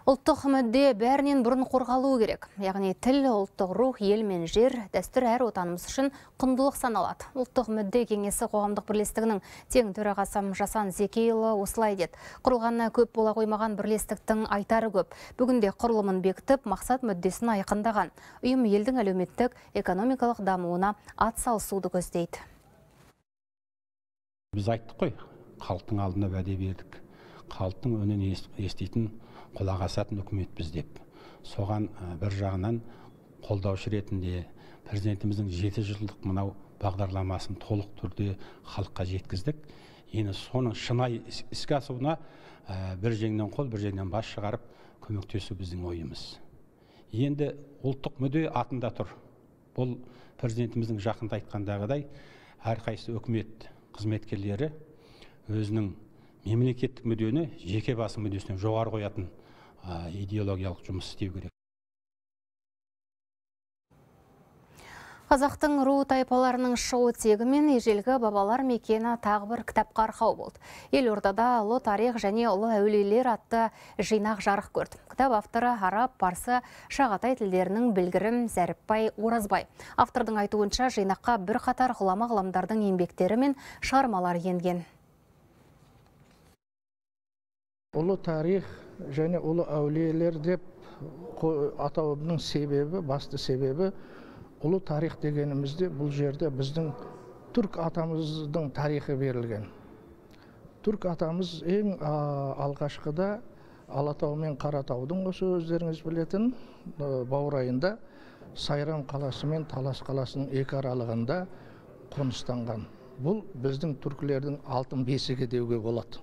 Ұлттық мүдде бәрінен бұрын қорғалуы керек. Яғни тіл, ұлттық рух, ел мен жер, дәстүр әр отанымыз үшін құндылық саналады. Ұлттық мүдде кеңесі қоғамдық бірлестігінің тең төрағасы Жасан Зекейұлы осылай деді. Құрылғанына көп бола қоймаған бірлестіктің айтары көп. Бүгінде құрылымын бекітіп, мақсат мүддесін айқындаған. Ұйым елдің әлеуметтік, экономикалық дамуына ат салысуды көздейді. Біз айттық қой, халықтың алдына уәде бердік. Халықтың үнін еститін, құлақ асатын үкіметпіз деп. Соған бір жағынан қолдаушы ретінде президентіміздің 7 жылдық мынау бағдарламасын толық түрде халыққа жеткіздік. Енді соның шынайы іске асуына бір жеңнен қол, бір жеңнен бас шығарып көмектесу біздің ойымыз. Енді ұлттық мүдде атында тұр. Бұл президентіміздің жақында айтқандағыдай, әрқайсы үкімет қызметкерлері өзінің мемлекеттік мүддені жеке басы мүддесінен жоғары қоятын идеологиялық жұмыс істеу керек. Қазақтың ру тайпаларының шығу тегі мен ежелгі бабалар мекені тағы бір кітапқа арқау болды. Елордада «Ұлы тарих және ұлы әулиелер» атты жинақ жарық көрді. Кітап авторы араб, парсы, шағатай тілдерінің білгірі Зәріпбай Оразбай. Автордың айтуынша, жинаққа бірқатар ғұлама ғаламдардың еңбектері мен шығармалары енген. Ұлы тарих және ұлы әулиелер деп атауының себебі, басты себебі, ұлы тарих дегенімізде бұл жерде біздің түрк атамыздың тарихы берілген. Түрк атамыз ең алғашқыда Алатау мен Қаратаудың осы өздеріңіз білетін баурайында Сайрам қаласы мен Талас қаласының екі аралығында қоныстанған. Бұл біздің түркілердің алтын бесігі деуге болады.